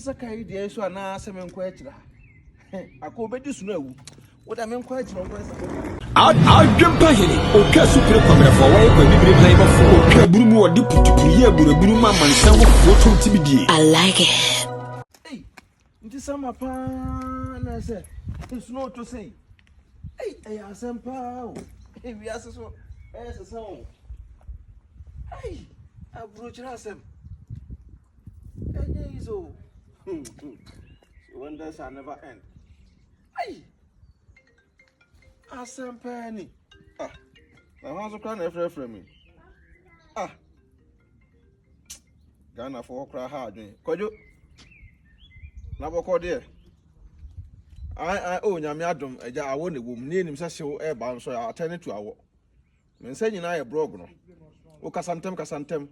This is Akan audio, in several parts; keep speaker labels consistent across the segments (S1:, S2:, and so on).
S1: mensesa kaa yi deɛ so anaa sɛ menkɔ akyire ha? Akɔ obɛdi so no awu. Wo dɛ menkɔ akyire nkɔ nsa.
S2: Adwempa hene, otwa supire kwabrɛfo a wɔyɛ kwabibire han bɔfo, otwa aburu mu ɔde putupuru yɛ aburaburu ma amansan wofoɔ tom tibidie.
S3: I like it.
S1: Ei, nti sama paa na sɛ nsuo ɔtɔ sei. Ei, ɛyɛ asɛm paa o. Ei, wiase so ɛyɛ sesa o. Ei, aburokyerɛ asɛm. Ɛnyɛ easy o. Wonders shall never end. Ei, asɛm paa ni. Ah, na hwan so koraa na ɛfrɛfrɛ me? Ah, Ghanafoɔ koraa ha adwene. Kwadwo, na bɔkɔ deɛ. Ai ai oh nyame adom agya awɔ na ɛwɔ mu. Ne anim sɛ hyew ɛreba nso atɛne to awɔ. Me nsa nyinaa yɛ brɔg no. Wo kasa ntɛm kasa ntɛm.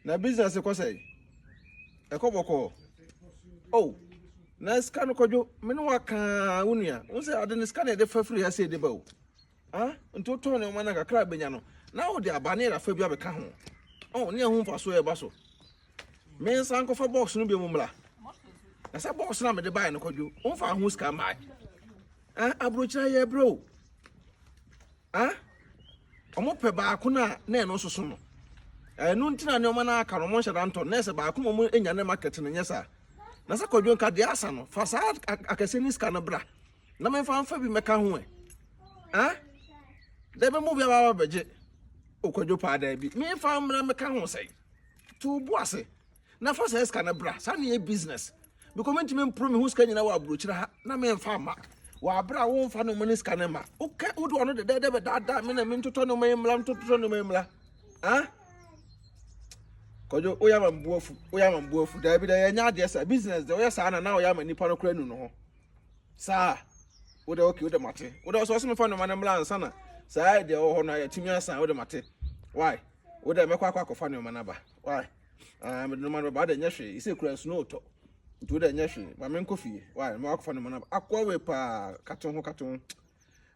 S1: Na business kɔ sɛ? Ɛkɔ bɔkɔɔ. Oh, na sika no kɔdwo me ne waka wo nua. Wo sɛ ade ne sika na yɛde fa firi ha sɛ yɛde ba o. Ah, nti wotɔn nneɛma no kakra bɛnya no. Na wode aba ne yɛde afa bi abɛka ho. Oh, ne ɛho mfasoɔ ɛba so. Me nsa nkɔfa box no bi mu mmra. Na sɛ box no a mede baeɛ no kɔdwo, womfa ho sika mmae. Ah, aburokyerɛ yɛ brɛ o. Ah, wɔn pɛ baako no a na ɛno nso so no. Ɛno nti na nneɛma no aka no wɔn nhyɛ da ntɔ na ɛsɛ baako ma wɔn anya ne market no nyɛ saa. Na sɛ kɔdwo nka deɛ asa no fa saa akɛse ne sika no bra na memfa mfa bi mɛka ho ɛ. Ah, dɛ bɛ mu bi aba bɛgye okwadwo paa daabi memfa mmra mɛka ho sɛn. To bo ase na fa saa sika no bra saa ne yɛ business. Because mentumi mporo me ho sika nyina wɔ aburokyire ha na memfa mma. Wɔ abere a womfa no ne sika no ma. Woka wode ɔno dɛdɛɛdɛ bɛdaadaa me na mentotɔ nneɛma yi mmra ntotɔ nneɛma yi mmra. Ah? Kɔdwo woyɛ ama mbu afu woyɛ ama mbu afu daabi dɛ yɛnyɛ adeɛ saa business deɛ woyɛ saa na na woyɛ ama nipa no kora nu no ho. Saa wode okay wode mate wode ɔsɛ ɔsɛ mefa nneɛma no mmra ansa na saa deɛ ɛwɔ hɔ no ayɛtumi asan wode mate. Why? Wode mɛkɔ akɔ akɔfa nneɛma no aba. Why? Ah, mede nneɛma no bɛba wode nyɛ hwee ɛsɛ kura snow tɔ. Nti wode nyɛ hwee ma menkɔ fie. Why? Ma wakɔfa nneɛma no aba. Akoa wei paa kate ho kate ho.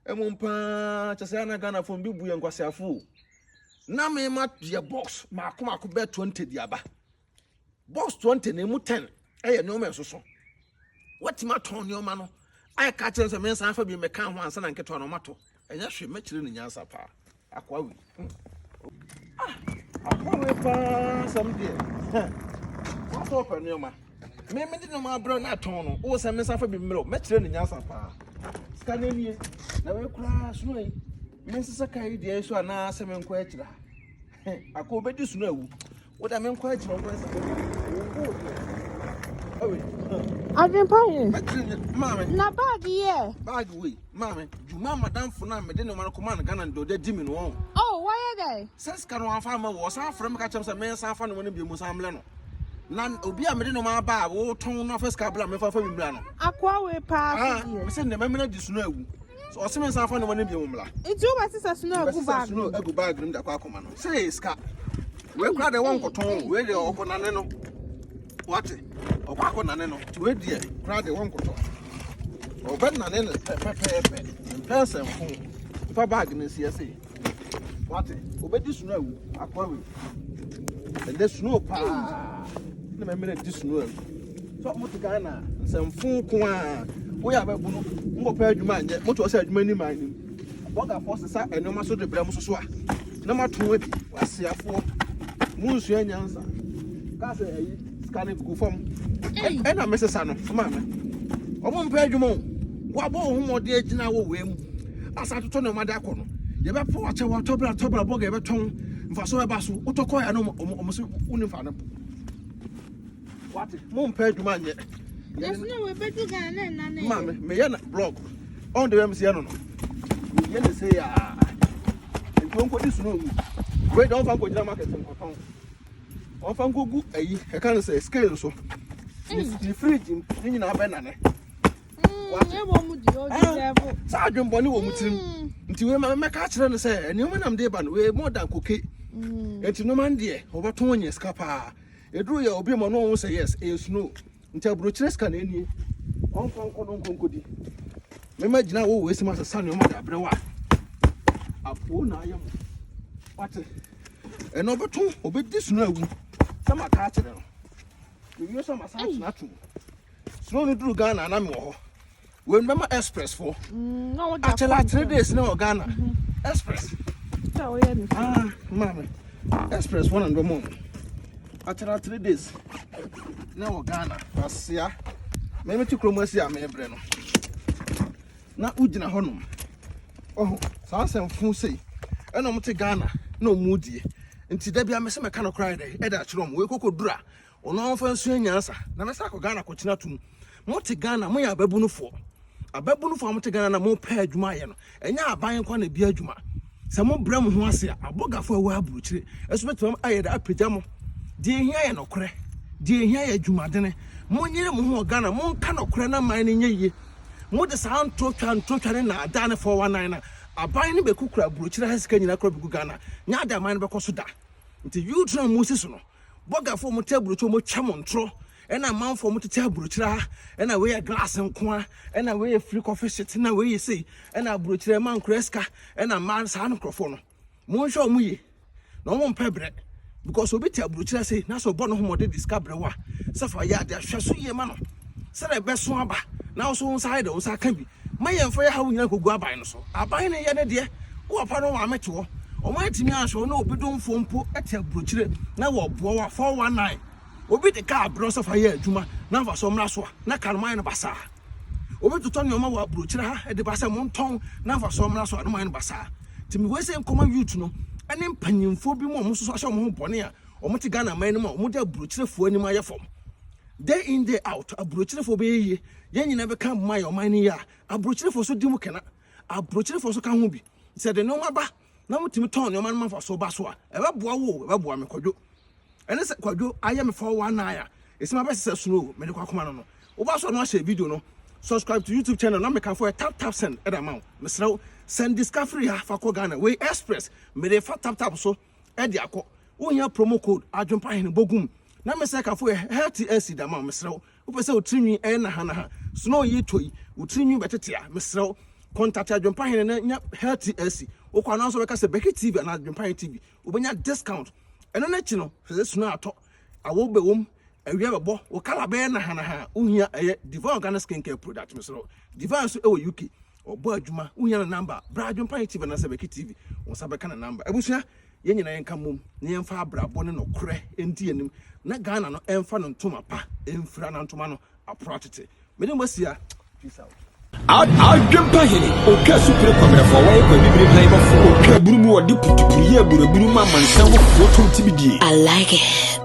S1: Ɛmu paa kyɛ sɛ ana Ghanafoɔ bi bu yɛ nkwaseafo o. Na mema yɛ box maako maako bɛɛ 20 de aba. Box 20 na emu 10 ɛyɛ nneɛma ɛsoso. Watumi atɔn nneɛma no. Ayɛ ka kyerɛ sɛ mensan fa bi mmɛka ho ansa na nketewa no ɔmatɔ. Ɛnyɛ hwee mɛkyerɛ ne nyansa paa. Akoa wei. Ah, akoa wei paa sɛm deɛ. Wasɛ ɔpɛ nneɛma. Me mede nneɛma abrɛ na atɔn no. Wo sɛ mensan fa bi mmerɛ mɛkyerɛ ne nyansa paa. Sika no nie. Na wei koraa sono yi. Mensesa ka yi deɛ so anaa sɛ menkɔ akyire ha. Akɔ obɛdi sono awu. Wo dɛ menkɔ akyire nkɔ nsa.
S4: Adwempa he.
S1: Maame.
S4: Na bag yɛ.
S1: Bag wei maame dwuma madamfo no a mede nneɛma no kɔmaa no Ghana no deɛ ɔde adi me no wɔn.
S4: Oh, wayɛ dɛ.
S1: Sɛ sika no wamfa ama wɔ ɔsan frɛ me ka kyerɛ me sɛ mensan fa nneɛma no bio mu san mlɛ no. Na obi a mede nneɛma aba a wotɔn no afa sika bla mefa fa bi mmra no.
S4: Akoa wei paa
S1: Ah,
S4: so deɛ.
S1: mesɛ nneɛma mena di so no awu. So ɔse mensan fa nneɛma no bio mu mmra.
S4: Nti wobɛsesa snow agu
S1: Bɛsesa
S4: bag
S1: snow
S4: mu.
S1: agu bag no mu de akɔ akɔma no. Sɛ yɛ sika. Wei kora deɛ wɔnkɔtɔn o. Wei deɛ ɔkɔnane no. Wate? Ɔkɔ akɔnane no. Nti wei deɛ kora deɛ wɔnkɔtɔn. Ɔbɛnane no pɛpɛɛpɛ. Mpɛ nsɛmfo. Fa bag no nsi ase. Wate? Obɛdi snow awu. Akoa wei. Ɛnɛ snow paa. Na mɛmmerɛ di snow awu. Sɛ mote Ghana a, nsɛmfo ko a woyɛ abɛbu no, monkɔpɛ adwuma anyɛ. Mote hɔ sɛ adwuma ni man nim. Bɔgafoɔ sesa nneɛma so de brɛ mo soso a, na moato adi. Waseafoɔ, monsua nyansa. Kaa sɛ ayi sika no gugu fam. Ɛna mesesa no, maame. Ɔmo mpɛ adwuma o. Wɔabɔ wo ho mmɔden agyina wɔ wei mu. Asa atotɔ nneɛma de akɔ no. Yɛbɛpo akyɛ wɔ atɔbra atɔbra bɔga yɛbɛtɔn. Mfaso bɛba so. Wotɔ kɔɛ a na ɔmo ɔmo so wonim fa no. Wate, mompɛ adwuma nyɛ.
S4: Yɛsi na wɔbɛdu Ghana na ɛna ne.
S1: Maame, meyɛ na blog. Ɔn de bɛm si ɛno no. Meyɛ ne sɛ yaa. Nti ɔnkɔdi snow mu. Wei deɛ ɔmfa nkɔgyina market nkɔtɔn. Ɔmfa nkɔgu ayi, ɛka no sɛ scale so. Ne fridge ne nyinaa bɛnane. Saa adwembɔne wɔ mu tirim. Nti wei ma mɛka akyerɛ no sɛ nneɛma nam de ba no wei more than koke. Nti nneɛma no deɛ wɔbɛtɔn anya sika paa. Ɛduru yɛ obi ma no ɔhu sɛ yes ɛyɛ snow. Nti aburokyerɛ sika na ɛnie. Ɔmfa nkɔ no nkɔ nkɔdi. Mɛma gyina wɔ wei sɛ ma sesa nneɛma de abrɛ wo a. Apoo na ayɛ mo. Wate? Ɛna ɔbɛto ɔbɛdi snow awu. Sɛ maka akyerɛ no. Mewie sɛ masan atena atom. Snow no duru Ghana na mewɔ hɔ. Wei no bɛma express foɔ. Akyɛlɛ 3 days na wɔ Ghana. Express. Ah, maame. Express foɔ na no bɛma ɔmo. Akyɛlɛ 3 days na wɔ Ghana. Asia. Mɛmɛ ti kurom asi a mɛbrɛ no. Na wogyina hɔnom. Ɔho, saa nsɛmfo sei. Ɛna ɔmo te Ghana na ɔmo die. Nti da bia mɛsɛ mɛka no koraa dɛ ɛda akyerɛ ɔmo. Wei koko dura. Ɔno ɔmfa nsua nyansa. Na mɛsɛ akɔ Ghana kɔkyena tum. Mote Ghana, moyɛ ababunufoɔ. Ababunufoɔ a mote Ghana na mopɛ adwuma ayɛ no, ɛnyɛ aban nkwa na ebi adwuma. Sɛ mobrɛ mo ho ase a, abɔgafoɔ a ɛwɔ aburokyire ɛso bɛtumi ayɛ dɛ apagya mo. Deɛ ehia yɛ nɔkorɛ. Deɛ ehia yɛ adwumadene. Monyere mo ho wɔ Ghana, monka nɔkorɛ na man no nyɛ yie. Mode saa ntotwa ntotwa ne naadaa ne 419 na aban no bɛkukura aburokyire ha sika nyinaa kora bɛgu Ghana. Nyɛ ade aman no bɛkɔ so da. Nti youth no a mosi so no, bɔgafoɔ a mote aburokyire motwa mo ntorɔ ɛna amanfoɔ mo tete aburokyire ha, ɛna wei yɛ glass nko a, ɛna wei yɛ free coffee shit, ɛna wei yɛ sei, ɛna aburokyire ɛma nkora sika, ɛna mmaa saa no nkurɔfoɔ no, monhwɛ ɔmo yie na ɔmo mpɛ brɛ, because obi te aburokyire sei na sɛ ɔbɔ ne ho mmɔden de sika brɛ wo a, sɛ fa yɛ ade ahwɛ so yie ma no sɛdeɛ ɛbɛso aba na wo so wo nsa ayɛ dɛ wo nsa aka bi. Ma yɛmfa yɛ ha wo nyina kɔgu aban no so. Aban no yɛ ne deɛ. Wo papa no maame te hɔ, ɔmo antumi anhwɛ wo, na obi domfoɔ mpo te aburokyire na wɔboa wo a 419. Obi de kaa brɛ sɛ fa yɛ adwuma na mfa so mmra so a, na kaa no moayɛ no basaa. Obi totɔ nneɛma wɔ aburokyire ha de ba sɛ montɔn na mfa so mmra so a, na moayɛ no basaa. Nti mewei sɛ nkɔma youth no ne mpanyimfoɔ bi mu a wɔn nso ahyɛ wɔn ho bɔne a wɔte Ghana man no mu a wɔde aburokyirefoɔ anim ayɛ fam. Day in, day out, aburokyirefoɔ bɛyɛ yie. Yɛn nyinaa bɛka mma yɛ ɔman no yie a, aburokyirefoɔ so di mu kɛna. Aburokyirefoɔ so ka ho bi. Sɛ de nneɛma ba na motumi tɔn nneɛma no ma mfa so ba so a, ɛbɛboa wo, ɛbɛboa me Kwadwo. Ɛne sɛ Kwadwo ayɛ me 419 a, ɛsi ma bɛsesɛ snow mede kɔ akoma no. Woba so no ahyɛ video no, subscribe to YouTube channel na mekamfo yɛ Tap Tap Send ɛda ma wo. Mesrɛ wo, send sika firi ha fa kɔ Ghana. Wei express, mede fa Tap Tap so ɛde akɔ. Wohia promo code Adwempa Hene bɔgum na mesɛ kafo yɛ Healthy AC da ma wo. Mesrɛ wo, wopɛ sɛ wo tirinwi ɛyɛ nahanaha, snow yi tɔ yi, wo tirinwi bɛtete a, mesrɛ wo, contact Adwempa Hene na nya Healthy AC. Wokɔ anaa nso bɛka sɛ Becky TV anaa Adwempa Hene TV, wobɛnya discount. Ɛno n'akyi no, sɛ snow atɔ, awɔ bɛwom, awia bɛbɔ, wo colour bɛyɛ nahanaha, wohia ɛyɛ Divine Organic Skin Care product. Mesrɛ wo, Divine nso ɛwɔ UK, ɔbɔ adwuma. Wohia no number, bra Adwempa Hene TV anaasɛ Becky TV, wo nsa bɛka ne number. Abusua, yɛn nyinaa yɛnka mmom na yɛmfa abrabɔ ne nɔkorɛ nti anim na Ghana no ɛmfa no ntoma pa ɛmfira na ntoma no aporo atete. Mede mo asia. Peace out.
S2: Adwempa Hene, otwa supire kɔmmerɛfoɔ a wɔyɛ kwabibire han bɔfoɔ, otwa aburu mu ɔde putupuru yɛ aburaburu ma amansan wofoɔ tom tibidie.
S3: I like it.